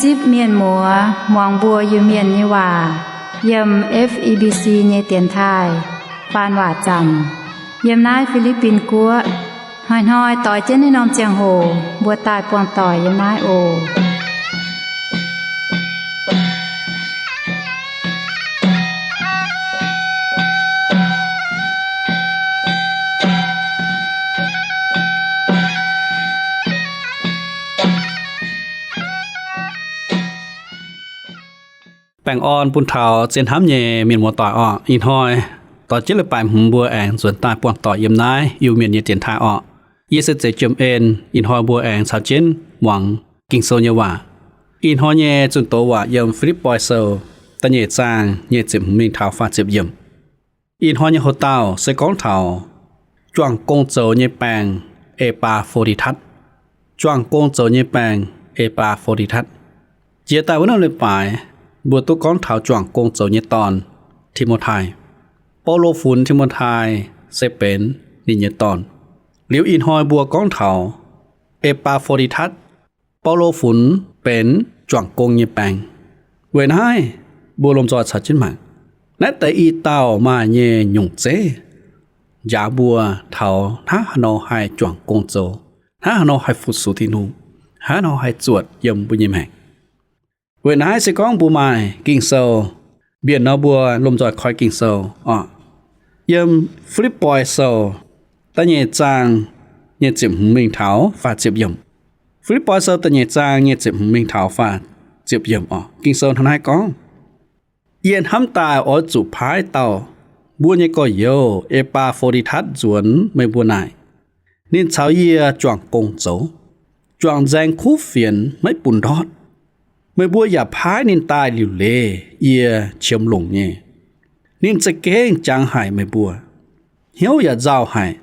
Zipv mienh muoz muangx mbuo Iu-Mienh nyei waac yiem F E B C nyei dienx taaih faan waac zaamc yiem naaiv Fi^li^bin Guoqv. Hnoi-hnoi doix jienv naaiv norm ziangh hoc mbuo daaih buangh doic yiem naaiv oc. Baengh orn bun taux zien hnamv nyei mienh muoz-doic orqc. Ih hnoi doix jienv leiz-baaix hmz mbuo aengx nzuonx daaih buangh doic yiem naaiv Iu-Mienh nyei dienx taaih orqc. Yie se Zeiz Jiem En. Ih hnoi mbuo aengx caux jienv muangx Ging-Sou nyei waac. Ih hnoi nyei zunh doz waac yiem Fi^lipv^poi Sou da'nyeic zaang nyei ziepc hmz mingh taux faah ziepc yiemc. Ih hnoi nyei hoc-dauh se gorngv taux juangc gong zoux nyei baeng, E^baa^fo^ndi^tatv. Juangc gong zoux nyei baeng, E^baa^fo^ndi^tatv. Jiex daaih wuov norm leiz-baaix mbuo duqv gorngv taux juangc gong zoux nyei dorn, Ti^mo^tai. Baulo funx Ti^mo^tai se benx ninh nyei dorn. Liuz ih hnoi mbuo gorngv taux E^baa^fo^ndi^tatv, Baulo funx benx juangc gong nyei baeng. Weic naaiv mbuo lomh nzoih caux jienv mangc. Naaiv deix i dauh maaih nyei nyungc zeiv njaaux mbuo taux hnangv haaix nor haih juangc gong zoux, hnangv haaix nor haih fu-sux Tin-Hungh, hnangv haaix nor haih zuotc yiem mbuo nyei maengc. Weic naaiv se gorngv mbuo maaih Ging-Sou, mbienc nor mbuo lomh nzoih koi Ging-Sou orqc. Yiem Fi^lipv^poi Sou da'nyeic zaang nyei ziepc hmz mingh taux faah ziepc yiemc. Fi^lipv^poi Sou da'nyeic zaang nyei ziepc hmz mingh taux faah ziepc yiemc orqc. Ging-Sou hnangv naaiv gorngv, Yie hnamv daaih oix zuqc paaiv dauh mbuo nyei gorx-youz, E^baa^fo^ndi^tatv, nzuonx meih mbuo naaic. Ninh caux yie juangc gong zoux, juangc nzaeng kuv fienx maiv bun ndortv. Meih mbuo yaac paaiv ninh daaih liuc leiz yie qiemx longc nyei. Ninh za'gengh jangx haic meih mbuo, hnyouv yaac nzauh haic,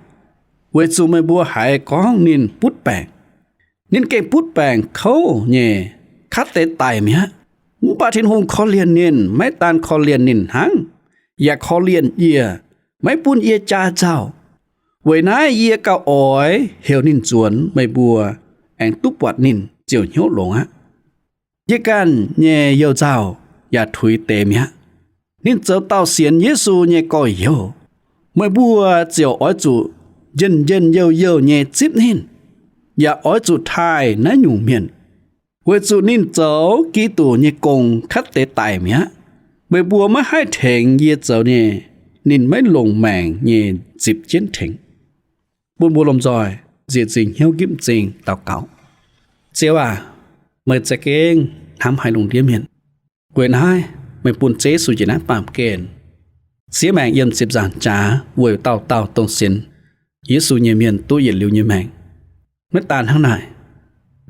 weic zuqc meih mbuo haiz gorngv ninh butv baengc. Ninh gengh butv baengc kouv nyei, katv deix daic mi'aqv. Mv baac Tin-Hungh korv-lienh ninh, maiv daan korv-lienh ninh hnangv, yaac korv-lienh yie, maiv bun yie jaa nzauh. Weic naaiv yie gauh oix heuc ninh nzuonx meih mbuo, aengx duqv buatc ninh ziouc hnyouv longx aqv. Yie ganh nyei you-nzauh yaac tuix deix mi'aqv. Ninh zoux dauh sienx Yesu nyei gorx-youz. Meih mbuo ziouc oix zuqc njien-njien youh-youh nyei zipv ninh, yaac oix zuqc taaih naaiv nyungc mienh, weic zuqc ninh zoux Giduc nyei gong katv deix daic mi'aqv. Meih mbuo maiv haih tengx yie zoux nyei, ninh maiv longc maengc nyei zipc jienv tengx. Bun mbuo lomh nzoih nzieqc nzingc hnyouv nqipv m'zing daux gaux. Ziouv aac, meih za'gengh hnamv haiz lungh ndiev mienh. Weic naaiv meih bun Ziouv Yesu njiec naaiv baamh gen, siev maengc yiem ziepc nzaangc jaax weic dauh dauh dongh sienx Yesu nyei mienh duqv yietc liuz nyei maengc. Maiv daan hnangv naaic,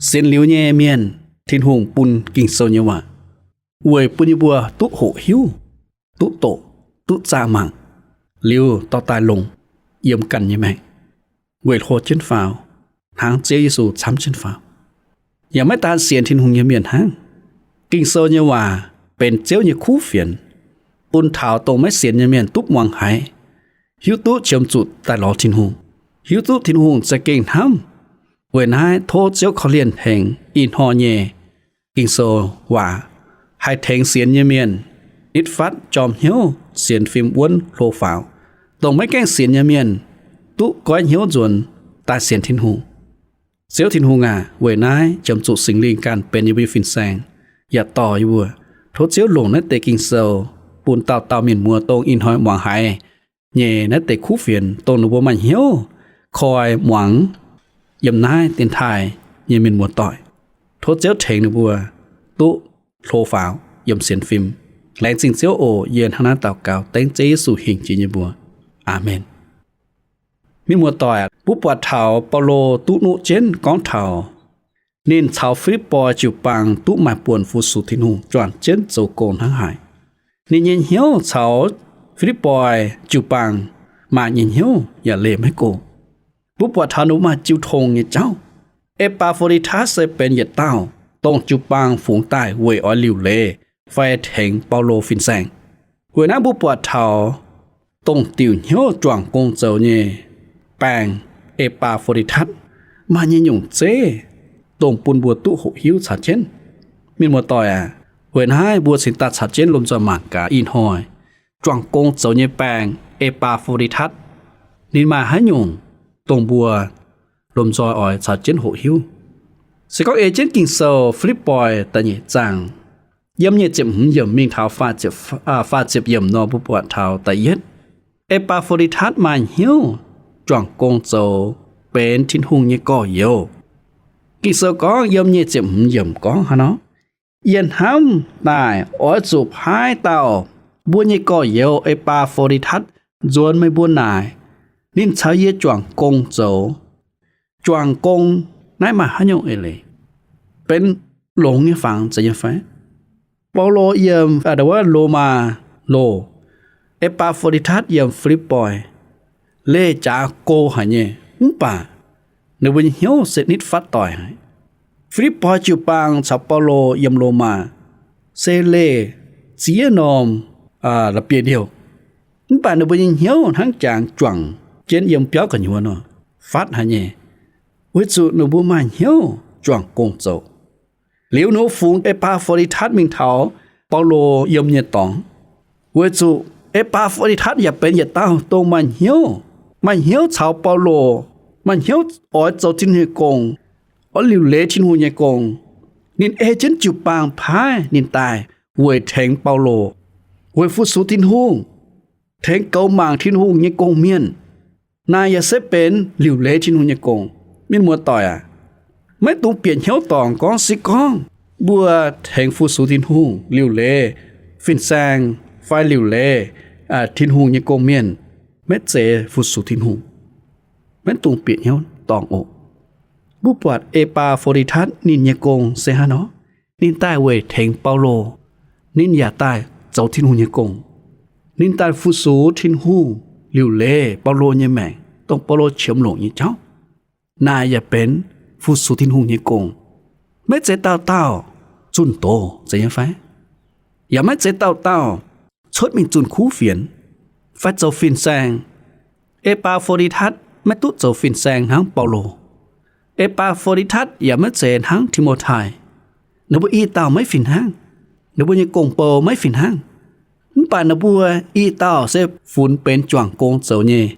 sienx liuz nyei mienh, Tin-Hungh bun Ging-Sou nyei waac weic bun yie mbuo duqv hoqc hiuv, duqv doqc, duqv zaah mangc, liuz dorh daaih longc yiem ganh nyei maengc, weic hlo jienv faaux, hnangv Ziouv Yesu camv jienv faaux. Yaac maiv daan sienx Tin-Hungh nyei mienh hnangv. Ging-Sou nyei waac benx Ziouv nyei kuv fienx, bun taux dongh maiv sienx nyei mienh duqv muangx haiz, hiuv duqv qiemx zuqc daaih lorz Tin-Hungh, hiuv duqv Tin-Hungh za'gengh hnamv. Weic naaiv tov Ziouv korv-lienh tengx ih hnoi nyei Ging-Sou waac haih tengx sienx nyei mienh nitv fatv jorm hnyouv sienx fim wuonv hlo faaux, dongh maiv gaengh sienx nyei mienh duqv goiv hnyouv nzuonx daaih sienx Tin-Hungh. Ziouv Tin-Hungh aac, weic naaiv qiemx zuqc Singx Lingh ganh benx yie mbuo nyei fin-saeng, yaac dorh yie mbuo. Tov Ziouv longc naaiv deix Ging-Sou bun dauh dauh mienh muoz dongh ih hnoi muangx haiz nyei naaiv deix kuv fienx, dongh ninh mbuo maaih hnyouv koi muangx yiem naaiv dienx taaih nyei mienh muoz-doic. Tov Ziouv tengx ninh mbuo duqv hlo faaux yiem sienx fim. Laengz zingh Ziouv oc. Yie hnangv naaiv daux gaux dengv Ziouv Yesu hingh jiex nyei mbuox. Aamen. Mienh muoz-doic, mbuo buatc taux Baulo duqv nuqv jienv gorngv taux ninh caux Filipv-boi jiu-baang duqv maaih buonc fu-sux Tin-Hungh juangc jienv zoux gong hnangv haaix. Ninh nyei hnyouv caux Filipv-boi jiu-baang maaih nyei hnyouv yaac leih maiv go. Mbuo buatc taux ninh maaih jiu tong nyei jauv. E^baa^fo^di^tatv se benx yietc dauh dongh jiu-baang fungx daaih weic oix liuc leiz fai tengx Baulo fin-saeng. Weic naaiv mbuo buatc taux dongh diuc hnyouv juangc gong zoux nyei baeng, E^baa^fo^di^tatv, maaih nyei nyungc zeiv dongh bun mbuo duqv hoqc hiuv caux jienv. Mienh muoz-doic aac, weic naaiv mbuo cingx daaih caux jienv lomh nzoih mangc gaax ih hnoi juangc gong zoux nyei baengh E^baa^fo^li^tatv, ninh maaih haaix nyungc dongh mbuo lomh nzoih oix caux jienv hoqc hiuv. Se gorngv ei jienv Ging-Sou Fi^lipv^poi da'nyeic zaang, yiem nyic ziepc hmz yiemc mingh taux faah ziepc, aa, faah ziepc yiemc nor, mbuo buatc taux da'yietv, E^baa^fo^li^tatv maaih hnyouv juangc gong zoux benx Tin-Hungh nyei gorx-youz. Ging-Sou gorngv yiem nyic ziepc hmz yiemc gorngv hnangv nor, Yie hnamv daaih oix zuqc paaiv dauh mbuo nyei gorx-youz, E^baa^fo^li^tatv, nzuonx meih mbuo naaic. Ninh caux yie juangc gong zoux. Juangc gong naaiv maaih haaix nyungc eix leiz? Benx longx nyei fangx zeiz nyei fai? Baulo yiem, aa, wuov Lomaa Loh, E^baa^fo^li^tatv yiem Fi^lipv^poi, leih jaax go haic nyei, mv baac ninh mbuo nyei hnyouv se nitv fatv doic haic. Fi^lipv^poi jiu-baang caux Baulo yiem Lomaa se leih ziex norm, aa, la'bieiv-ndiouh, mv baac ninh mbuo nyei hnyouv hnangv jangx juangc jienv yiem biauv gu'nyuoz nor, fatv haic nyei, weic zuqc ninh mbuo maaih hnyouv juangc gong zoux. Liuz ninh mbuo fungx E^baa^fo^li^tatv mingh taux Baulo yiem nyei dorngx, weic zuqc E^baa^fo^li^tatv yaac benx yietc dauh dongh maaih hnyouv, maaih hnyouv caux Baulo, maaih hnyouv oix zoux Tin-Hungh nyei gong, oix liuc leiz Tin-Hungh nyei gong. Ninh ei jienv jiu-baang paaiv ninh daaih weic tengx Baulo, weic fu-sux Tin-Hungh, tengx goux mangc Tin-Hungh nyei gong-mienh. Naaic yaac se benx liuc leiz Tin-Hungh nyei gong. Mienh muoz-doic aac, maiv dungx bieqc hnyouv dorngc gorngv se gorngv mbuo tengx fu-sux Tin-Hungh, liuc leiz fin-saeng fai liuc leiz, aa, Tin-Hungh nyei gong-mienh maiv zeiz fu-sux Tin-Hungh. Maiv dungx bieqc hnyouv dorngc oc. Mbuo buatc E^baa^fo^li^tatv ninh nyei gong se hnangv nor. Ninh daaih weic tengx Baulo, ninh yaac daaih zoux Tin-Hungh nyei gong. Ninh daaih fu-sux Tin-Hungh, liuc leiz Baulo nyei maengc, dongh Baulo qiemx longc nyei jauv. Naaic yaac benx fu-sux Tin-Hungh nyei gong. Maiv zeiz dauh dauh zunh doz, zeiz nyei fai? Yaac maiv zeiz dauh dauh cuotv mingh zunh kuv fienx fai zoux fin-saeng. E^baa^fo^li^tatv maiv duqv zoux fin-saeng hnangv Baulo. E^baa^fo^li^tatv yaac maiv zeiz hnangv Ti^mo^tai. Ninh mbuo i dauh maiv fih hnangv. Ninh mbuo nyei gong-bou maiv fih hnangv. Mv baac ninh mbuo i dauh se funx benx juangc gong zoux nyei.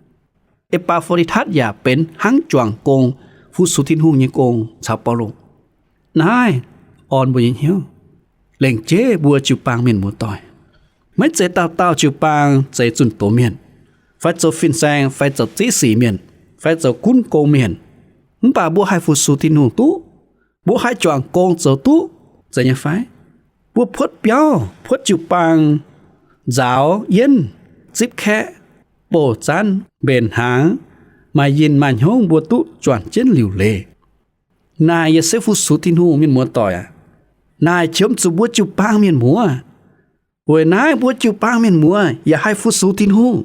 E^baa^fo^li^tatv yaac benx hnangv juangc gong fu-sux Tin-Hungh nyei gong caux Baulo. Naaiv orn mbuo nyei hnyouv, lengc jeiv mbuo jiu-baang mienh muoz-doic. Maiv zeiz dauh dauh jiu-baang zeiz zunh doz mienh, fai zoux fin-saeng, fai zoux ziqv sic mienh, fai zoux gunv gong mienh. Mv baac mbuo haih fu-sux Tin-Hungh duqv, mbuo haih juangc gong zoux duqv, zeiz nyei fai? Mbuo puotv biauv, puotv jiu-baang, nzaaux yienv, zipv kaeqv, bouh zanv, mbenc hnaangx, maaih yinh maaih hnyouv mbuo duqv juangc jienv liuc leiz. Naaic yaac se fu-sux Tin-Hungh, mienh muoz-doic aac. Naaic qiemx zuqc mbuo jiu-baang mienh muoz. Weic naaiv mbuo jiu-baang mienh muoz yaac haih fu-sux Tin-Hungh.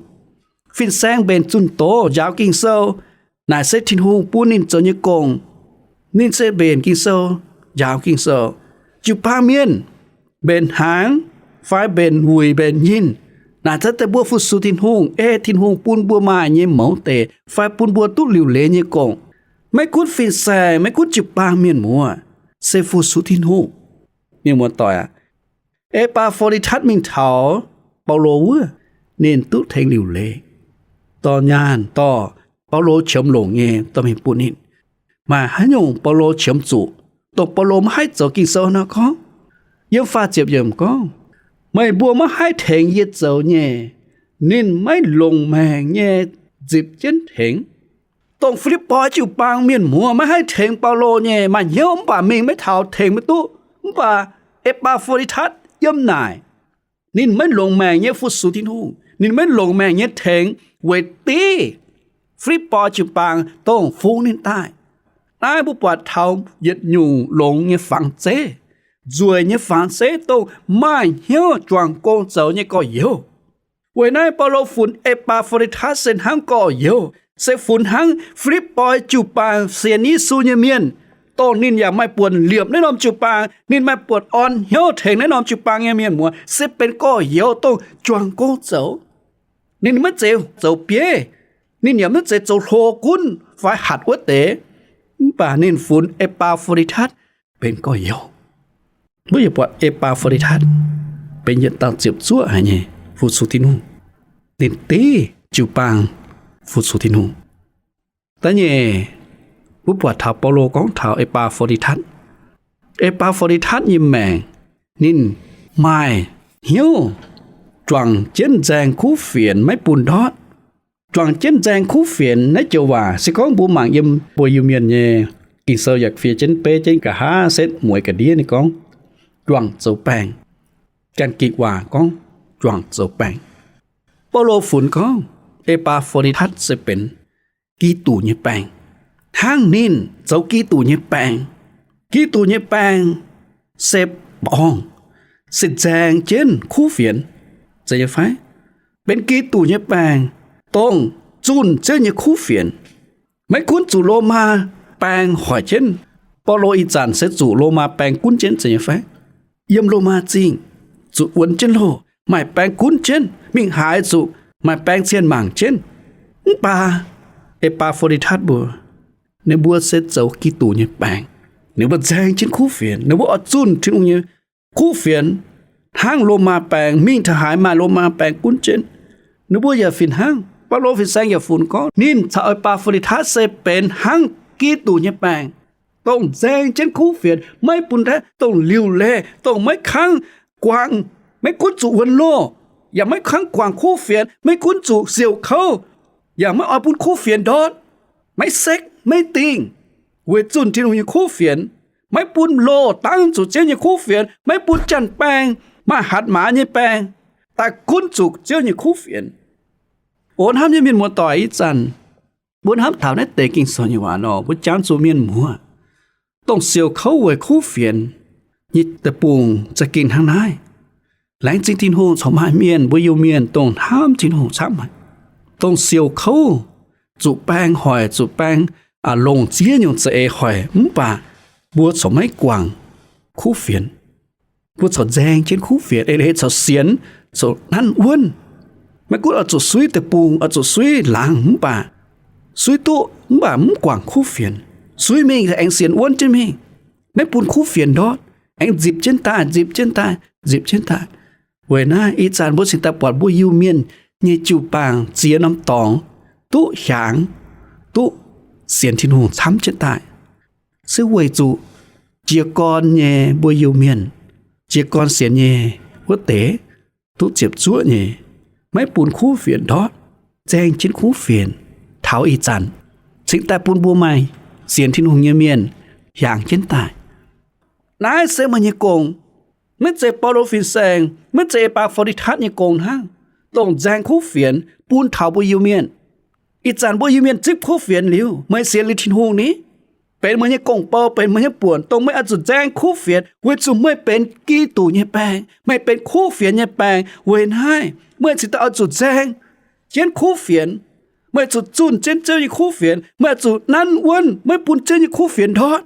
Fin-saeng mbenc zunh doz njaaux Ging-Sou, naaic se Tin-Hungh bun ninh zoux nyei gong. Ninh se mbenc Ging-Sou, njaaux Ging-Sou. Jiu-baang mienh mbenc hnaangx fai mbenc wuic mbenc yinh, naaic se daaih mbuo fu-sux Tin-Hungh, ei Tin-Hungh bun mbuo maaih nyei mouz deix fai bun mbuo duqv liuc leiz nyei gong. Maiv gunv fin-saeng, maiv gunv jiu-baang mienh muoz, se fu-sux Tin-Hungh. Mienh muoz-doic aac, E^baa^fo^li^tatv mingh taux Baulo wuov, ninh duqv tengx liuc leiz. Dorh nyaanh dorh Baulo qiemx longc nyei dorh mingh bun ninh. Maaih haaix nyungc Baulo qiemx zuqc, dongh Baulo maiv haih zoux Ging-Sou nor gorngv? Yiem faah ziepc yiemc gorngv, meih mbuo maiv haih tengx yie zoux nyei, ninh maiv longc maengc nyei nzipc jienv tengx. Dongh Fi^lipv^poi jiu-baang mienh muoz maiv haih tengx Baulo nyei, maaih hnyouv mv baac mingh maiv taux, tengx maiv duqv. Mv baac E^baa^fo^li^tatv yiem naaic, ninh maiv longc maengc nyei fu-sux Tin-Hungh, ninh maiv longc maengc nyei tengx weic div Fi^lipv^poi jiu-baang dongh fungx ninh daaih. Naaiv mbuo buatc taux yietc nyungc longx nyei fangx zeiv, nzueic nyei fangx zeiv, dongh maaih hnyouv juangc gong zoux nyei gorx-youz. Weic naaiv Baulo funx E^baa^fo^li^tatv se hnangv gorx-youz, se funx hnangv Fi^lipv^poi jiu-baang sienx Yesu nyei mienh, dongh ninh yaac maaih buonc liepc naaiv norm jiu-baang, ninh maaih buonc orn hnyouv tengx naaiv norm jiu-baang nyei mienh muoz, se benx gorx-youz dongh juangc gong zoux. Ninh maiv zeiz zoux bieiv, ninh yaac maiv zeiz zoux hlo gunv fai hatc wuov deix, mv baac ninh funx E^baa^fo^li^tatv benx gorx-youz. Mbuo yaac buatc E^baa^fo^li^tatv benx yietc dauh ziepc zuoqv haic nyei fu-sux Tin-Hungh. Ninh div jiu-baang fu-sux Tin-Hungh. Da'nyeic, mbuo buatc taux Baulo gorngv taux E^baa^fo^li^tatv. E^baa^fo^li^tatv nyei maengc, ninh maaih hnyouv juangc jienv nzaeng kuv fienx maiv bun ndortv. Juangc jienv nzaeng kuv fienx naaiv joux waac se gorngv mbuo mangc yiem mbuo Iu-Mienh nyei Ging-Sou yaac fiev jienv beiv jienv nqa'haav setv mueiz ga'ndiev ninh gorngv, juangc zoux baengh. Ganh ging waac gorngv, juangc zoux baengh. Baulo funx gorngv E^baa^fo^li^tatv se benx Giduc nyei baengh. Hnangv ninh zoux Giduc nyei baengh. Giduc nyei baengh se borngz, se nzaeng jienv kuv fienx, zeiz nyei fai? Benx Giduc nyei baengh, dongh zunh Ziouv nyei kuv fienx. Maiv gunv zuqc Lomaa baeng hoic jienv, Baulo ih zanc se zuqc Lomaa baeng gunv jienv, zeiz nyei fai? Yiem Lomaa Zingh zuqc wuonx jienv loh, maaih baeng gunv jienv, mingh haaix zuqc maaih baeng cien mangc jienv. Mv baac E^baa^fo^li^tatv mbuo, ninh mbuo se zoux Giduc nyei baengc. Ninh mbuo nzaeng jienv kuv fienx, ninh mbuo oix zunh Tin-Hungh nyei kuv fienx, hnangv Lomaa baeng mingh taux haaix maaih Lomaa baeng gunv jienv. Ninh mbuo yaac fih hnangv, Baulo fin-saeng yaac funx gorngv ninh caux E^baa^fo^li^tatv se benx hnangv Giduc nyei baengc, dongh nzaeng jienv kuv fienx maiv bun ndortv, dongh liuc leiz, dongh maiv kangv guangc, maiv gunv zuqc wuonx loh, yaac maiv kangv guangc kuv fienx, maiv gunv zuqc siouc kouv, yaac maiv oix bun kuv fienx ndortv, maiv sekv maiv dingh, weic zunh Tin-Hungh nyei kuv fienx, maiv bun loh dangv zuqc Ziouv nyei kuv fienx, maiv bun janx-baeng, maaih hatc maaz nyei baeng, daaih gunv zuqc Ziouv nyei kuv fienx. O hnamv nyei mienh muoz-doic, ih zanc mbuo hnamv taux naaiv deix Ging-Sou nyei waac nor, mbuo jangx zuqc mienh muoz, dongh siouc kouv weic kuv fienx nyei deic-bung za'gengh hnangv naaiv. Laengz zingh Tin-Hungh corc maaih mienh, mbuo Iu-Mienh dongh hnamv Tin-Hungh camv haic, dongh siouc kouv, zuqc baeng hoic, zuqc baeng longc ziex nyungc za'eix hoic, mv baac mbuo corc maiv guangc kuv fienx. Mbuo corc nzaeng jienv kuv fienx, eix leiz corc sienx, corc nanv wuonv. Maiv gunv oix zuqc suiv deic-bung, oix zuqc suiv laangz mv baac, suiv duqv mv baac mv guangc kuv fienx. Suiv mingh aengx sienx wuonv jienv mingh, maiv bun kuv fienx ndortv, aengx nzipc jienv daaih, nzipc jienv daaih, nzipc jienv daaih. Weic naaiv ih zanc mbuo cingx daaih buatc mbuo Iu-Mienh nyei jiu-baang ziex norm dorngx duqv hiaangx, duqv sienx Tin-Hungh camv jienv daaih, se weic zuqc jiez gorn nyei mbuo Iu-Mienh, jiez gorn sienx nyei wuov deix, duqv ziepc zuoqv nyei, maiv bun kuv fienx ndortv, nzaeng jienv kuv fienx taux ih zanc, cingx daaih bun mbuo maaih sienx Tin-Hungh nyei mienh hiaangx jienv daaih. Naaiv se meih nyei gong. Maiv zeiz Baulo fin-saeng, maiv zeiz E^baa^fo^li^tatv nyei gong hnangv, dongh nzaeng kuv fienx bun taux mbuo Iu-Mienh. Ih zanc mbuo Iu-Mienh zipv kuv fienx liuz, meih sienx liuz Tin-Hungh ni, benx meih nyei gong-bou, benx meih nyei buonc, dongh meih oix zuqc nzaeng kuv fienx weic zuqc meih benx Giduc nyei baeng, meih benx kuv fienx nyei baeng. Weic naaiv meih cingx daaih oix zuqc nzaeng jienv kuv fienx. Meih zuqc zunh jienv Ziouv nyei kuv fienx. Meih zuqc nanv wuonv, maiv bun Ziouv nyei kuv fienx ndortv.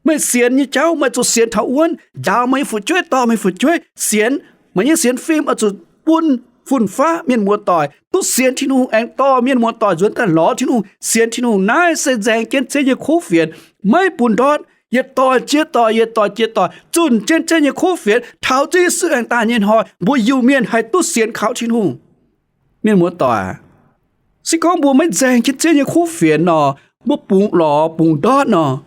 Meih sienx nyei jauv, meih zuqc sienx taux wuonv, njaaux meih nyei fu'jueiv, dorh meih nyei fu'jueiv sienx. Meih nyei sienx fim oix zuqc bun fun-faqv mienh muoz-doic duqv sienx Tin-Hungh, aengx dorh mienh muoz-doic nzuonx daaih lorz Tin-Hungh, sienx Tin-Hungh. Naaiv se nzaeng jienv Ziouv nyei kuv fienx, maiv bun ndortv, yietc doic jiex doic, yietc doic jiex doic, zunh jienv Ziouv nyei kuv fienx, taux Ziouv Yesu aengx daaih nyei hnoi, mbuo Iu-Mienh haih duqv sienx kaux Tin-Hungh. Mienh muoz-doic, se gorngv mbuo maiv nzaeng jienv Ziouv nyei kuv fienx nor, mbuo bungx lorz bungx ndortv nor,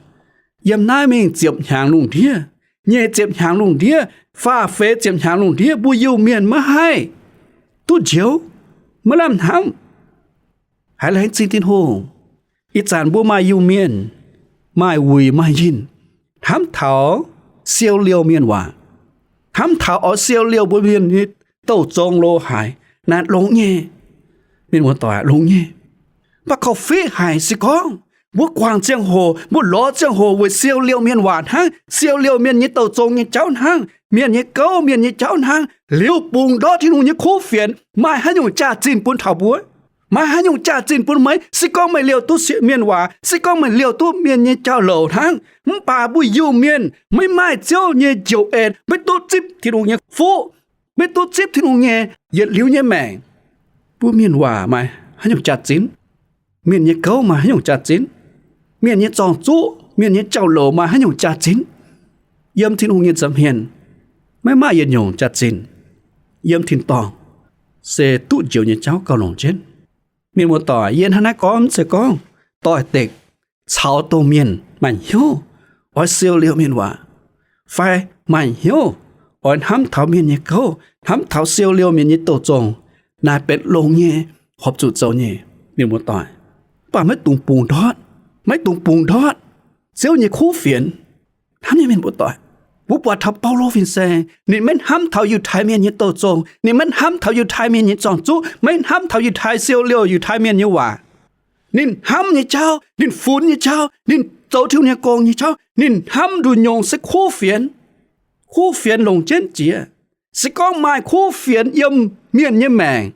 yiem naaiv mingh ziepc hnyangx lungh ndiev, nyei ziepc hnyangx lungh ndiev, faah feix ziepc hnyangx lungh ndiev, mbuo Iu-Mienh maiv haih duqv njoux, maiv lamh hnamv. Haiz laengz zingh Tin-Hungh, ih zanc mbuo maaih Iu-Mienh, maaih wuic maaih yinh, hnamv taux siou liouh mienh waac, hnamv taux oix siou liouh mbuo mienh nyei douh zong lo haaix, naaiv longx nyei. Mienh muoz-doic, longx nyei. Mv baac korv-fiqv haic, se gorngv mbuo guangc ziangh hoc, mbuo lorz ziangh hoc weic siou liouh mienh waac hnangv, siou liouh mienh nyei douh zong nyei jauv hnangv, mienh nyei gouv, mienh nyei jauv hnangv, liuz bungx ndortv Tin-Hungh nyei kuv fienx, maaih haaix nyungc jaax-zinh bun taux mbuo? Maaih haaix nyungc jaax-zinh bun meih? Se gorngv meih liouh duqv mienh waac, se gorngv meih liouh duqv mienh nyei jauv-louc hnangv, mv baac mbuo Iu-Mienh maiv maaih Ziouv nyei njoux en, maiv duqv zipv Tin-Hungh nyei fuqv, maiv duqv zipv Tin-Hungh nyei yietc liuz nyei maengc, mbuo mienh waac maaih haaix nyungc jaax-zinv? Mienh nyei gouv maaih haaix nyungc jaax-zinv? Mienh nyei zorng-zuqv, mienh nyei jauv-louc maaih haaix nyungc jaax-zinv? Yiem Tin-Hungh nyei nza'hmien, maiv maaih yietc nyungc jaax-zinh yiem tin-dorngh se duqv njoux nyei jauv gauh longc jienv. Mienh muoz-doic, yie hnangv naaiv gorngv mv zeiz gorngv doix-dekc caux dongh mienh maaih hnyouv oix siou liouh mienh waac, fai maaih hnyouv oix hnamv taux mienh nyei gouv, hnamv taux siou liouh mienh nyei douh zong, naaiv benx longx nyei, horpc zuqc zoux nyei, mienh muoz-doic. Mv baac maiv dungx bungx ndortv, maiv dungx bungx ndortv Ziouv nyei kuv fienx. Hnamv nyei mienh muoz-doic, mbuo buatc taux Baulo fin-saeng, ninh maiv hnamv taux Yiutai Mienh nyei douh zong, ninh maiv hnamv taux Yiutai Mienh nyei zorng-zuqv, maiv hnamv taux Yiutai, siou liouh Yiutai Mienh nyei waac. Ninh hnamv nyei jauv, ninh funx nyei jauv, ninh zoux Tin-Hungh nyei gong nyei jauv, ninh hnamv nduqc nyungc se kuv fienx. Kuv fienx longc jienv jiex. Se gorngv maaih kuv fienx yiem mienh nyei maengc,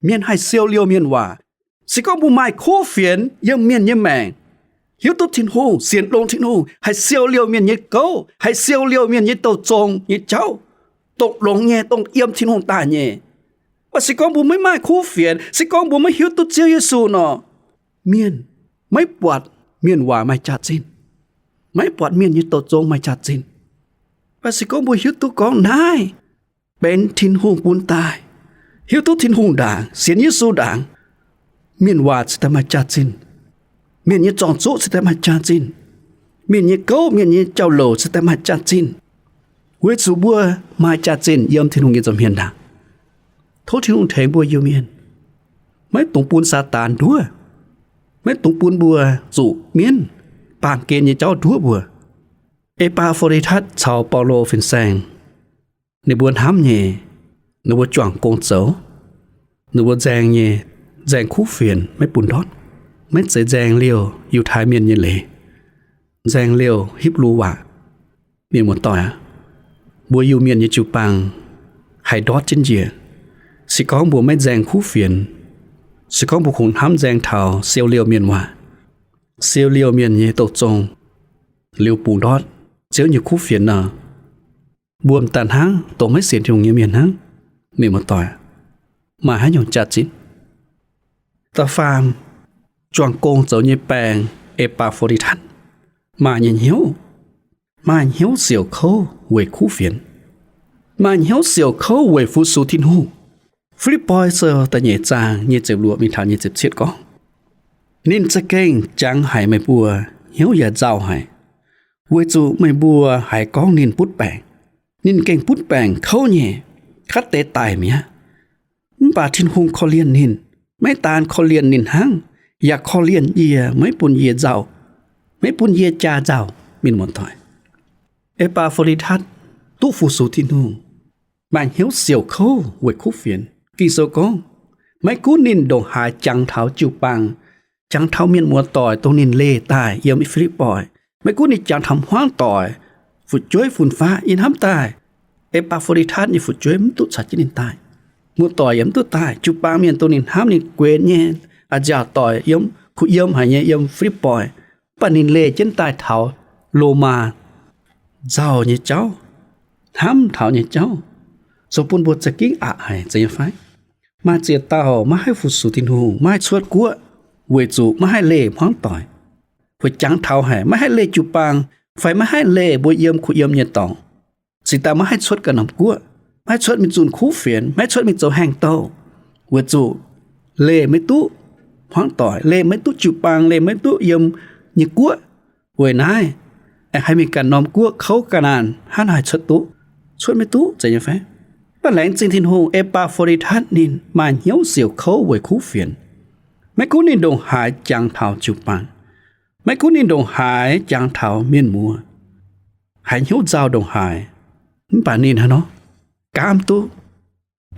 mienh haih siou liouh mienh waac. Se gorngv mbuo maaih kuv fienx yiem mienh nyei maengc, hiuv duqv Tin-Hungh, sienx longx Tin-Hungh, haih siou liouh mienh nyei gouv, haih siou liouh mienh nyei douh zong nyei jauv, dongh longx nyei, dongh yiem Tin-Hungh daaih nyei. Mv baac se gorngv mbuo maiv maaih kuv fienx, se gorngv mbuo maiv hiuv duqv Ziouv Yesu nor, mienh maiv buatc mienh waac maaih jaax-zinh, maiv buatc mienh nyei douh zong maaih jaax-zinh. Mv baac se gorngv mbuo hiuv duqv gorngv naaiv benx Tin-Hungh bun daaih, hiuv duqv Tin-Hungh ndaangc, sienx Yesu ndaangc, mienh waac cingx daaih maaih jaax-zinh, mienh nyei zorng-zuqv cingx daaih maaih jaax-zinh, mienh nyei gouv, mienh nyei jauv-louc cingx daaih maaih jaax-zinh, weic zuqc mbuo maaih jaax-zinh yiem Tin-Hungh nyei nza'hmien ndaangc. Tov Tin-Hungh tengx mbuo Iu-Mienh, maiv dungx bun Saadaan nduov, maiv dungx bun mbuo zuqc mienv baamh gen nyei jauv nduov mbuo. E^baa^fo^li^tatv caux Baulo fin-saeng, ninh mbuo hnamv nyei, ninh mbuo juangc gong zoux, ninh mbuo nzaeng nyei, nzaeng kuv fienx maiv bun ndortv, maiv zeiz nzaeng liouh Yiutai Mienh nyei leiz, nzaeng liouh Hipv^lu waac. Mienh muoz-doic aac, mbuo Iu-Mienh nyei jiu-baang haih ndortv jienv njiec, se gorngv mbuo maiv nzaeng kuv fienx, se gorngv mbuo kungx hnamv nzaeng taux siou liouh mienh waac, siou liouh mienh nyei douh zong, liuz bungx ndortv Ziouv nyei kuv fienx nor, mbuo m'daaih hnangv dongh maiv sienx Tin-Hungh nyei mienh hnangv. Mienh muoz-doic, maaih haaix nyungc jaax-zinh? Da'faam, juangc gong zoux nyei baeng, E^baa^fo^li^tatv, maaih nyei hnyouv, maaih hnyouv siouc kouv weic kuv fienx, maaih hnyouv siouc kouv weic fu-sux Tin-Hungh. Fi^lipv^poi Sou da'nyeic zaang nyic ziepc luoqc mingh taux nyic ziepc cietv gorngv, ninh za'gengh jangx haic meih mbuo hnyouv yaac nzauh haic, weic zuqc meih mbuo haiz gorngv ninh butv baengc. Ninh gengh butv baengc kouv nyei, kaav deix daic mi'aqv. Mv baac Tin-Hungh korv-lienh ninh, maiv daan korv-lienh ninh hnangv, yaac korv-lienh yie, maiv bun yie nzauh, maiv bun yie jaa nzauh. Mienh muoz-doic, E^baa^fo^li^tatv duqv fu-sux Tin-Hungh, maaih hnyouv siouc kouv weic kuv fienx. Ging-Sou gorngv, maiv gunv ninh ndongc haaix jangx taux jiu-baang, jangx taux mienh muoz-doic dongh ninh leih daaih yiem Fi^lipv^poi, maiv gunv ninh jangx taux hmuangv doic, fu'jueiv fun-faqv, yie hnamv daaih E^baa^fo^li^tatv nyei fu'jueiv mv duqv caux jienv ninh daaih. Muoz-doic yaac mv duqv daaih. Jiu-baang mienh dongh ninh hnamv ninh guenx nyei, a'nziaauc doic yiem, kuh yiem haic nyei yiem Fi^lipv^poi, mv baac ninh leih jienv daaih taux Lomaa nzauh nyei jauv, hnamv taux nyei jauv, zoux bun mbuo za'gengh aqc haic, zeiz nyei fai? Maaih ziex dauh maiv haih fu-sux Tin-Hungh, maiv haih cuotv guoqv, weic zuqc maiv haih leih hmuangv doic. Weic jangx taux haic, maiv haih leih jiu-baang, fai maiv haih leih mbuo yiem kuh yiem nyei dorngx. Cingx daaih maiv haih cuotv ganh norm guoqv, maiv haih cuotv mingh zunh kuv fienx, maiv haih cuotv mingh zoux haaix dauh, weic zuqc leih maiv duqv hmuangv doic, leih maiv duqv jiu-baang, leih maiv duqv yiem nyei guoqv. Weic naaiv, aengx haih mingh ganh norm guoqv kouv ga'naanh hnangv haaix cuotv duqv? Cuotv maiv duqv, zeiz nyei fai? Mv baac laengz zingh Tin-Hungh, E^baa^fo^li^tatv ninh maaih hnyouv siouc kouv weic kuv fienx. Maiv gunv ninh ndongc haaix jangx taux jiu-baang, maiv gunv ninh ndongc haaix jangx taux mienh muoz, haiz hnyouv nzauh ndongc haaix, mv baac ninh hnangv nor gaamv duqv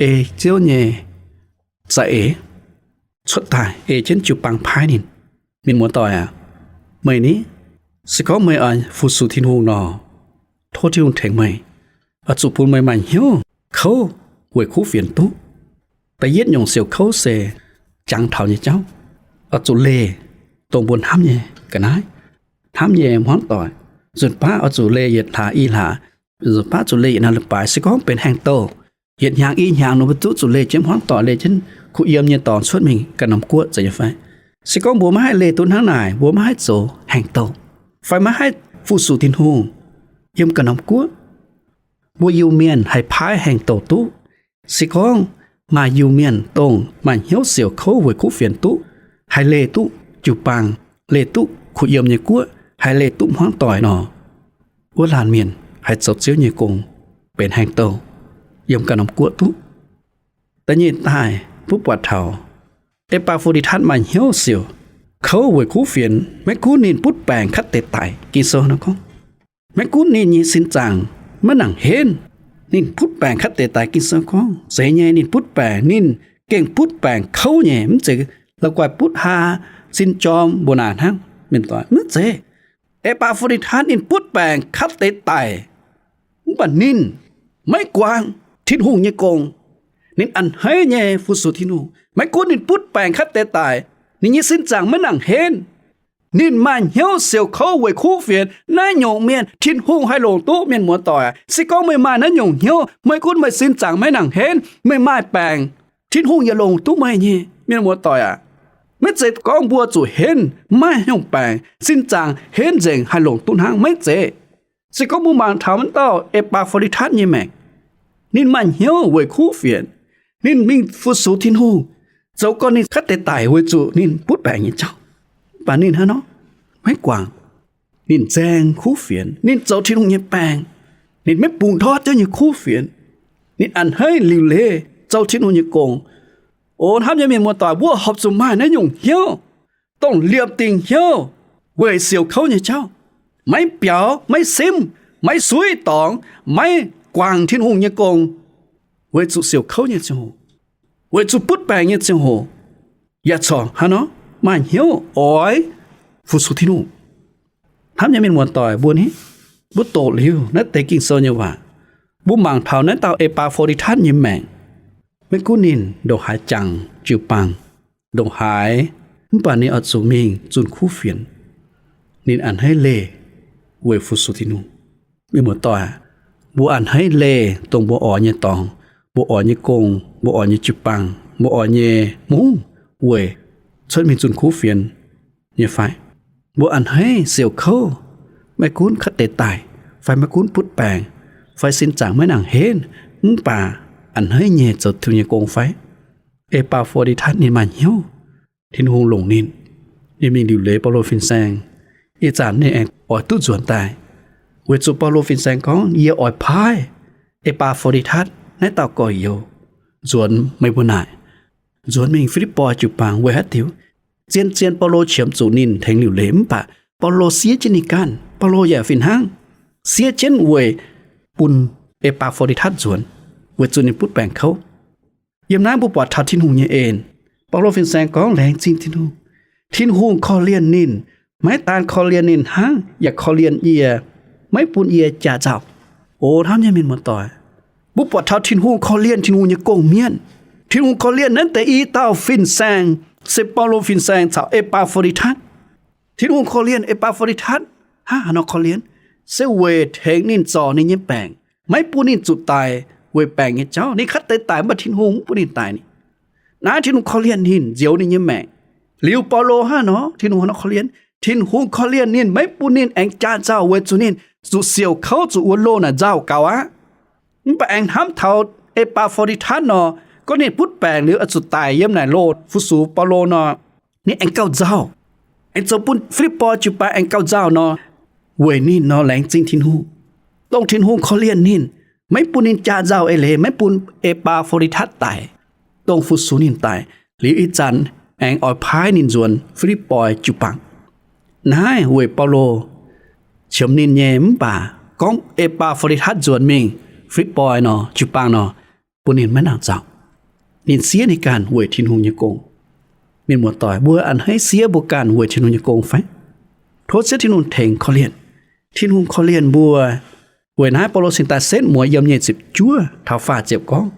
ei Ziouv nyei za'eix cuotv daaih, ei jienv jiu-baang paaiv ninh. Mienh muoz-doic aac, meih ni, se gorngv meih oix fu-sux Tin-Hungh nor, tov Tin-Hungh tengx meih, oix zuqc bun meih maaih hnyouv kouv weic kuv fienx duqv. Da'yietv nyungc siouc kouv se jangx taux nyei jauv, oix zuqc leih dongh mbuo hnamv nyei ga'naaiv, hnamv nyei hmuangv doic. Nzunc baav oix zuqc leih yietc hlaax i hlaax, nzunc baav zuqc leih yietc naaiv leiz-baaix. Se gorngv benx haengh douh, yietc hnyangx i hnyangx nor mbuo duqv zuqc leih jienv hmuangv doic, leih jienv kuh yiem nyei dorngx cuotv mingh ganh norm guoqv, zeiz nyei fai? Se gorngv mbuo maiv haih leih duqv hnangv naaic, mbuo maiv haih zoux haengh douh, fai maiv haih fu-sux Tin-Hungh yiem ganh norm guoqv, Mbuo Iu-Mienh haih paaiv haengh douh duqv. Se gorngv maaih Iu-Mienh dongh maaih hnyouv siouc kouv weic kuv fienx duqv, haih leih duqv jiu-baang, leih duqv kuh yiem nyei guoqv, haih leih duqv hmuangv doic nor, wuov laanh mienh haih zoux Ziouv nyei gong benx haengh douh yiem ganh norm guoqv duqv. Da'nyeic daaih mbuo buatc taux E^baa^fo^ndi^tatv maaih hnyouv siouc kouv weic kuv fienx. Maiv gunv ninh butv baengc katv deix daic, Ging-Sou nor gorngv, maiv gunv ninh nyei sin zaangc maiv nangc henv, ninh butv baengc katv deix daic. Ging-Sou gorngv zeiz nyei, ninh butv baengc, ninh gengh butv baengc kouv nyei, mv zeiz la'guaih butv haa sin jorm mbuo naaic hnangv. Mienh doic, maiv zeiz. E^baa^fo^ndi^tatv ninh butv baengc katv deix daic, mv baac ninh maiv guangc Tin-Hungh nyei gong. Ninh a'hneiv nyei fu-sux Tin-Hungh. Maiv gunv ninh butv baengc katv deix daic, ninh nyei sin zaangc maiv nangc henv, ninh maaih hnyouv siouc kouv weic kuv fienx. Naaiv nyungc mienh Tin-Hungh haih longc duqv, mienh muoz-doic. Se gorngv meih maaih naaiv nyungc hnyouv, maiv gunv meih sin zaangc maiv nangc henv, meih maaih baengc, Tin-Hungh yaac longc duqv meih nyei, mienh muoz-doic aac. Maiv zeiz gorngv mbuo zuqc henv, maiv nyungc baengc, sin zaangc henv nzengc haih longc duqv hnangv, maiv zeiz. Se gorngv mbuo mangc taux wuov dauh E^baa^fo^ndi^tatv nyei maengc, ninh maaih hnyouv weic kuv fienx, ninh mingh fu-sux Tin-Hungh, zoux gong ninh katv deix daic weic zuqc ninh butv baengc nyei jauv. Mv baac ninh hnangv nor maiv guangc. Ninh nzaeng kuv fienx, ninh zoux Tin-Hungh nyei baeng, ninh maiv bungx ndortv Ziouv nyei kuv fienx. Ninh a'hneiv liuc leiz zoux Tin-Hungh nyei gong. O hnamv nyei mienh muoz-doic, mbuo horpc zuqc maaih naaiv nyungc hnyouv, dongh liemh dingc hnyouv, weic siouc kouv nyei jauv, maiv biaux, maiv simv, maiv suiv dorngx, maiv guangc Tin-Hungh nyei gong, weic zuqc siouc kouv nyei ziangh hoc, weic zuqc butv baengc nyei ziangh hoc, yaac corc hnangv nor maaih hnyouv oix fu-sux Tin-Hungh. Hnamv nyei mienh muoz-doic, mbuo ni, mbuo doqc liuz naaiv deix Ging-Sou nyei waac, mbuo mangc taux naaiv dauh E^baa^fo^ndi^tatv nyei maengc. Maiv gunv ninh ndongc haaix jangx jiu-baang, ndongc haaix, mv baac ninh oix zuqc mingh zunh kuv fienx. Ninh a'hneiv leih weic fu-sux Tin-Hungh. Mienh muoz-doic, mbuo a'hneiv leih dongh mbuo oix nyei dorngx, mbuo oix nyei gong, mbuo oix nyei jiu-baang, mbuo oix nyei mungv weic cuotv mingh zunh kuv fienx nyei fai? Mbuo a'hneiv siouc kouv, maiv gunv katv deix daic, fai maiv gunv butv baengc, fai sin zaangc maiv nangc henv, mv baac a'hneiv nyei zoux Tin-Hungh nyei gong fai? E^baa^fo^ndi^tatv ninh maaih hnyouv, Tin-Hungh longc ninh, ninh mingh liuc leiz Baulo fin-saeng. Ih zanc ninh aengx oix duqv nzuonx daaih, weic zuqc Baulo fin-saeng gorngv, Yie oix paaiv E^baa^fo^ndi^tatv naaiv dauh gorx-youz nzuonx meih mbuo naaic, nzuonx mingh Fi^lipv^poi jiu-baang. Weic haaix diuc? Zien-zien Baulo qiemx zuqc ninh tengx liuc leiz, mv baac Baulo siev jienv ninh ganh. Baulo yaac fih hnangv siev jienv weic bun E^baa^fo^ndi^tatv nzuonx, weic zuqc ninh butv baengc kouv. Yiem naaiv mbuo buatc taux Tin-Hungh nyei en. Baulo fin-saeng gorngv, Laengz zingh Tin-Hungh. Tin-Hungh korv-lienh ninh, maiv daan korv-lienh ninh hnangv, yaac korv-lienh yie, maiv bun yie jaa nzauh. O hnamv nyei mienh muoz-doic, mbuo buatc taux Tin-Hungh korv-lienh Tin-Hungh nyei gong-mienh. Tin-Hungh korv-lienh naaiv deix i dauh fin-saeng, se Baulo fin-saeng caux E^baa^fo^ndi^tatv. Tin-Hungh korv-lienh E^baa^fo^ndi^tatv. Hnangv haaix nor korv-lienh? Se weic tengx ninh zorc ninh nyei baengc, maiv bun ninh zuqc daic weic baengc nyei jauv. Ninh katv deix daic, mv baac Tin-Hungh mv bun ninh daic ni. Naaiv Tin-Hungh korv-lienh ninh, nzioux ninh nyei maengc. Liuz Baulo hnangv haaix nor, Tin-Hungh hnangv haaix nor korv-lienh? Tin-Hungh korv-lienh ninh, maiv bun ninh aengx jaa nzauh weic zuqc ninh zuqc siouc kouv, zuqc wuov loh naaic nzauh gaux aqv. Mv baac aengx hnamv taux E^baa^fo^ndi^tatv nor, gorngv ninh butv baengc liuz oix zuqc daic yiem naaic loh fu-sux Baulo nor, ninh aengx gauh nzauh, aengx zoux bun Fi^lipv^poi jiu-baang aengx gauh nzauh nor, weic ninh nor laengz zingh Tin-Hungh, dongh Tin-Hungh korv-lienh ninh, maiv bun ninh jaa nzauh eix leiz, maiv bun E^baa^fo^ndi^tatv daic, dongh fu-sux ninh daic, liuz ih zanc aengx oix paaiv ninh nzuonx Fi^lipv^poi jiu-baang. Naaiv weic Baulo qiemx ninh nyei, mv baac gorngv E^baa^fo^ndi^tatv nzuonx mingh Fi^lipv^poi nor, jiu-baang nor, bun ninh maiv nangc nzauh. Ninh siev ninh ganh weic Tin-Hungh nyei gong. Mienh muoz-doic, mbuo a'hneiv siev mbuo ganh weic Tin-Hungh nyei gong fai? Tov Ziouv Tin-Hungh tengx korv-lienh. Tin-Hungh korv-lienh mbuo. Weic naaiv Baulo cingx daaih setv mueiz yiem nyic ziepc juov taux faah ziepc gorngv,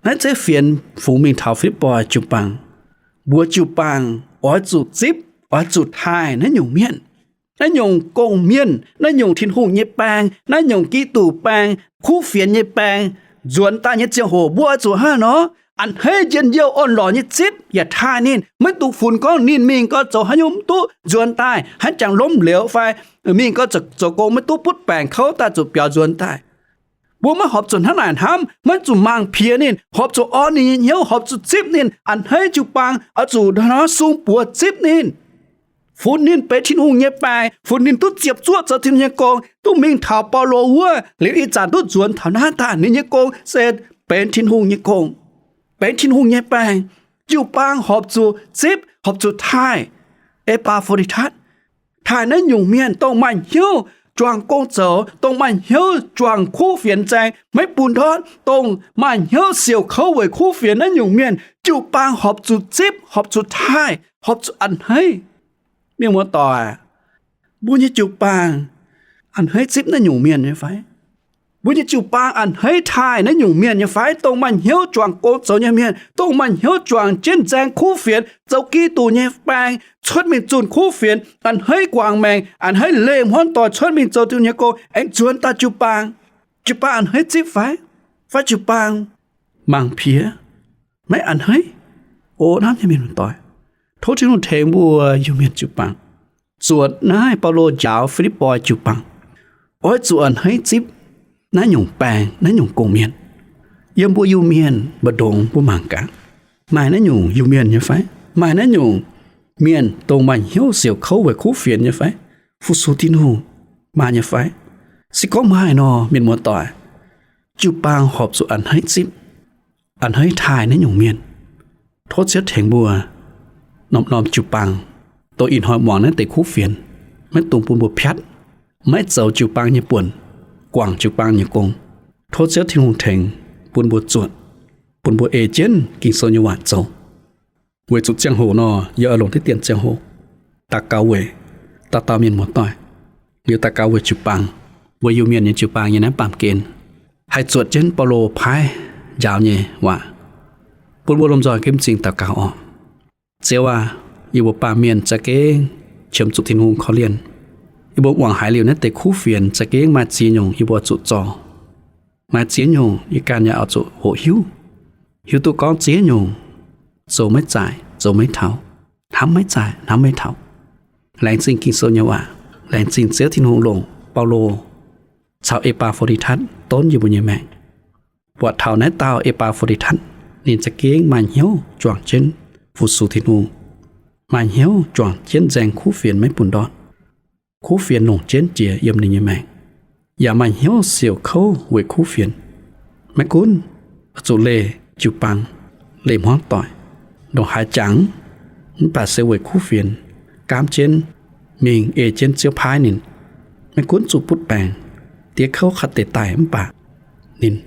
naaiv zeiv fienx fungx mingh taux Fi^lipv^poi jiu-baang. Mbuo jiu-baang oix zuqc zipv, oix zuqc taaih naaiv nyungc mienh, naaiv nyungc gong-mienh, naaiv nyungc Tin-Hungh nyei baeng, naaiv nyungc Giduc baeng, kuv fienx nyei baeng, nzuonx daaih nyei ziangh hoc mbuo oix zuqc hnangv nor a'hneiv njien-youh orn-lorqc nyei zipv yaac taaih ninh. Maiv dungx funx gorngv ninh mingh gau zoux haaix nyungc mv duqv nzuonx daaih, haaix jangx lomv liuz fai mingh gau zoux gong maiv duqv, butv baengc kouv daaih zuqc biaux nzuonx daaih. Mbuo maiv horpc zuqc hnangv naaic hnamv, maiv zuqc mangc piex ninh, horpc zuqc orn ninh nyei hnyouv, horpc zuqc zipv ninh, a'hneiv jiu-baang oix zuqc hnangv sung buoz zipv ninh, funx ninh benx Tin-Hungh nyei baengc, funx ninh duqv ziepc zuoqv zoux Tin-Hungh nyei gong, duqv mingh taux Baulo wuov, liuz ih zanc duqv nzuonx taux naaiv daaih ninh nyei gong se benx Tin-Hungh nyei gong, benx Tin-Hungh nyei baengc. Jiu-baang horpc zuqc zipv, horpc zuqc taaih E^baa^fo^ndi^tatv. Taaih naaiv nyungc mienh dongh maaih hnyouv juangc gong zoux, dongh maaih hnyouv juangc kuv fienx nzaeng maiv bun ndortv, dongh maaih hnyouv siouc kouv weic kuv fienx naaiv nyungc mienh, jiu-baang horpc zuqc zipv, horpc zuqc taaih, horpc zuqc a'hneiv. Mienh muoz-doic, mbuo nyei jiu-baang a'hneiv zipv naaiv nyungc mienh nyei fai? Mbuo nyei jiu-baang a'hneiv taaih naaiv nyungc mienh nyei fai? Dongh maaih hnyouv juangc gong zoux nyei mienh, dongh maaih hnyouv juangc jienv nzaeng kuv fienx, zoux Giduc nyei baeng, cuotv mingh zunh kuv fienx, a'hneiv guangc maengc, a'hneiv leih hmuangv doic cuotv mingh zoux Tin-Hungh nyei gong, aengx nzuonx daaih jiu-baang. Jiu-baang a'hneiv zipv fai? Fai jiu-baang mangc piex, maiv a'hneiv? O hnamv nyei mienh muoz-doic, tov Tin-Hungh tengx mbuo Iu-Mienh jiu-baang zuotc naaiv Baulo njaaux Fi^lipv^poi jiu-baang, oix zuqc a'hneiv zipv naaiv nyungc baeng, naaiv nyungc gong-mienh. Yiem mbuo Iu-Mienh mbu'ndongx mbuo mangc gaax, maaih naaiv nyungc Iu-Mienh nyei fai? Maaih naaiv nyungc mienh dongh maaih hnyouv siouc kouv weic kuv fienx nyei fai? Fu-sux Tin-Hungh maaih nyei fai? Se gorngv maaih nor, mienh muoz-doic, jiu-baang horpc zuqc a'hneiv zipv, a'hneiv taaih naaiv nyungc mienh. Tov Ziouv tengx mbuo norm-norm jiu-baang, dongh ih hnoi muangx naaiv deix kuv fienx, maiv dungx bun mbuo piatv, maiv zoux jiu-baang nyei buonc, guangc jiu-baang nyei gong. Tov Ziouv Tin-Hungh tengx bun mbuo zuotc, bun mbuo ei jienv Ging-Sou nyei waac zoux. Weic zuqc ziangh hoc nor, yie oix longc diqv diemx ziangh hoc daux gaux weic dauh dauh mienh muoz-doic, liuz daux gaux weic jiu-baang, weic Iu-Mienh nyei jiu-baang nyei naaiv baamh gen, haih zuotc jienv Baulo paaiv njaaux nyei waac, bun mbuo lomh nzoih gemv zingh daux gaux orqc. Ziouv aac, yie mbuo baamh mienh za'gengh qiemx zuqc Tin-Hungh korv-lienh. Yie mbuo muangx haiz liuz naaiv deix kuv fienx za'gengh maaih ziex nyungc yie mbuo zuqc zorc. Maaih ziex nyungc yie ganh yaac oix zuqc hoqc hiuv, hiuv duqv gorngv ziex nyungc zoux maiv zaaic, zoux maiv taux, hnamv maiv zaaic, hnamv maiv taux. Laengz zingh Ging-Sou nyei waac, laengz zingh Ziouv Tin-Hungh longc Baulo caux E^baa^fo^ndi^tatv donv yie mbuo nyei maengc. Buatc taux naaiv dauh E^baa^fo^ndi^tatv, ninh za'gengh maaih hnyouv juangc jienv fu-sux Tin-Hungh, maaih hnyouv juangc jienv nzaeng kuv fienx maiv bun ndortv. Kuv fienx longc jienv jiex yiem ninh nyei maengc, yaac maaih hnyouv siouc kouv weic kuv fienx. Maiv gunv zuqc leih jiu-baang, leih hmuangv doic, ndongc haaix jangx, mv baac se weic kuv fienx gaamv jienv mingh ei jienv Ziouv paaiv ninh. Maiv gunv zuqc butv baengc, diev kouv kaav deix daic mv baac ninh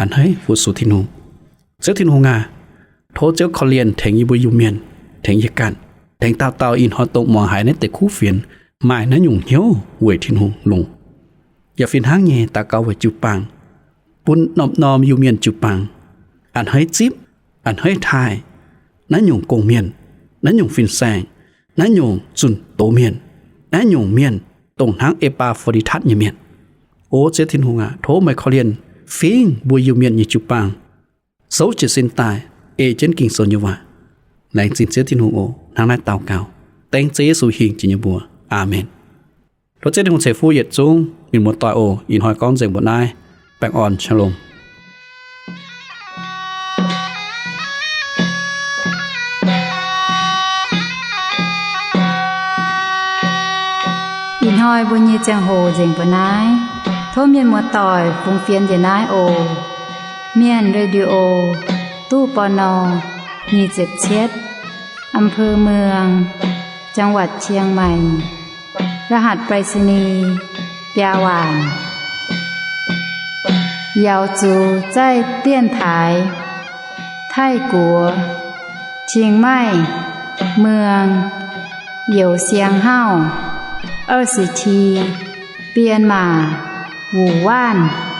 a'hneiv fu-sux Tin-Hungh. Ziouv Tin-Hungh aac, tov Ziouv korv-lienh tengx yie mbuo Iu-Mienh, tengx yie ganh, tengx dauh dauh ih hnoi dongh muangx haiz naaiv deix kuv fienx maaih naaiv nyungc hnyouv weic Tin-Hungh longc. Yaac fih hnangv nyei daux gaux weic jiu-baang, bun norm-norm Iu-Mienh jiu-baang a'hneiv zipv, a'hneiv taaih naaiv nyungc gong-mienh, naaiv nyungc fin-saeng, naaiv nyungc zunh doz mienh, naaiv nyungc mienh dongh hnangv E^baa^fo^ndi^tatv nyei mienh. O Ziouv Tin-Hungh aac, tov meih korv-lienh fingv mbuo Iu-Mienh nyei jiu-baang souv jiez sin daaih ei jienv Ging-Sou nyei waac. Laengz zingh Ziouv Tin-Hungh oc. Hnangv naaiv daux gaux dengv Ziouv Yesu hingh jiex nyei mbuox. Aamen. Tov Ziouv Tin-Hungh ceix fuqv yietc zungv mienh muoz-doic oc. Ih hnoi gorngv nzengc mbuoqc naaiv. Baengh orn, shalom. Ih hnoi mbuo nyei ziangh hoc nzengc mbuoqc naaiv. Tov mienh muoz-doic fungx fienx njiec naaiv oc. Mienh Radio, ตู้ ปณ. nyic ziepc cietv, อำเภอเมือง จังหวัดเชียงใหม่ รหัสไปรษณีย์ biaa waanc. 瑶族在电台 Taiv-Guoqv, 清迈 เมือง Youh Siang Hauv, 二十七, 编码 Wu Wanv.